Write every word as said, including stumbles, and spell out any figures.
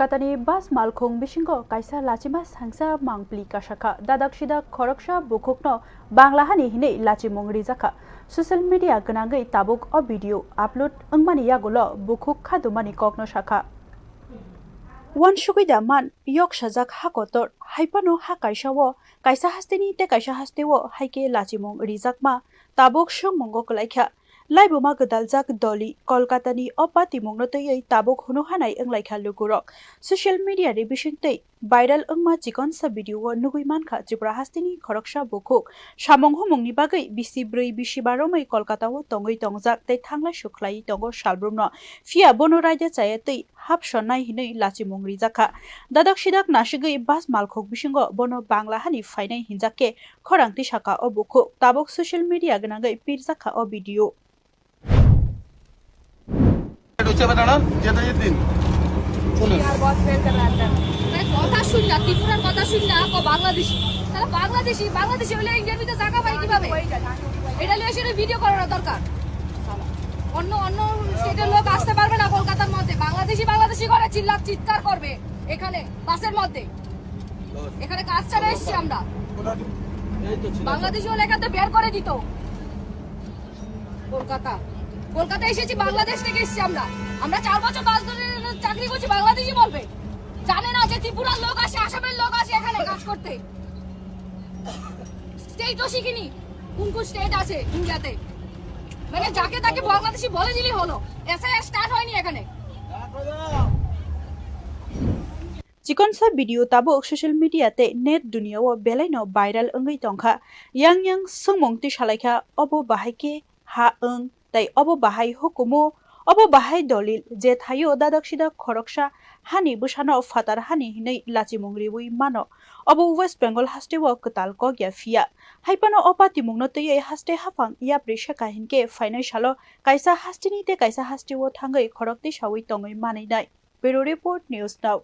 Kolkatani bus malkhung bisingo kaisa lachima sangsa mangpli kasakha. Dadak sidak khoroksa bukhukno Bangla hani hinwi lachimung rijakha. Social media gwnangwi tabuk o video upload wngmani yagulo bukhuk khadumani kokno sakha. Wansugwi da man, yoksajak ha kotor, hai phano ha kaisa o kaisa hasteni tei kaisa hasteo hai khe lachimung rijakma tabuk swngmungo kwlaikha. Laibuma gwdaljak Doli, Kolkatani o patimungno twiwi tabuk hunu hanai wnglaikha lukurok. Social media ni bisingtwi viral wngma chikonsa video o nugwi mankha Tripura hasteni khoroksa bukhuk samung humungni bagwi bisi bwrwi bisi ba romwi Kolkata o tongwi tongjak tei thanglai sukhlaiwi tongo salbrumno. Phiya bono raida chaya twi hapsonnai hinwi lachimung rijakha. Dadak sidak nasigwi bus malkhuk bisingo bono Bangla hani phainai hinjak khe khorang tisaka o bukhuk. Tabuk social media gwnangwi pirjakha o video. হচ্ছে বেটারা, যেতে যেতে দিন। চলে। আর বস বের করে আনবেন। মানে কথা শুন না, ত্রিপুরার কথা শুন না, কো বাংলাদেশি। তাহলে বাংলাদেশি, বাংলাদেশি হলে ইন্ডিয়ার ভিতরে জায়গা পাই কিভাবে? এটা নিয়ে এসে ভিডিও করার দরকার। অন্য, অন্য স্টেটের লোক আসতে পারবে না কলকাতার মধ্যে। বাংলাদেশি, বাংলাদেশি করে চিল্লা, চিৎকার করবে এখানে, বাসের মধ্যে। এখানে কাজ ছাড়া এসছি আমরা। এই তো ছিল। বাংলাদেশি হলে এখান থেকে বের করে দিত। কলকাতা, কলকাতা এসেছি, বাংলাদেশ থেকে এসেছি আমরা। আমরা চার বছর, পাঁচ বছর চাকরি করছি, বাংলাদেশি বলবে। জানে না যে ত্রিপুরার লোক আসে, আসামের লোক আসে এখানে কাজ করতে। স্টেটও শিখিনি, কোন কোন স্টেট আছে ইন্ডিয়াতে। মানে যাকে তাকে বাংলাদেশি বলে দিলেই হলো। এসআইআর স্টার্ট হয়নি এখানে। Chikonsa video tabuk social media tei net duniya o belai no viral wngwi tongkha. Yang yang swngmung tisalaikha, obo bahai khe ha wng tei obo bahai hukumu, obo bahai dolil je thaio dadak sidak khoroksa hani bwsano phatar hani hinwi lachimung riwi mano. Obo West Bengal hasteo kwtal kok ya phiya. Hai phano o patimungno twiwi haste haphang yapri seka hinkhe phainai salo kaisa hasteni tei kaisa hasteo thangwi khorok tisawi tongwi manwi nai. Bureau Report, News Now.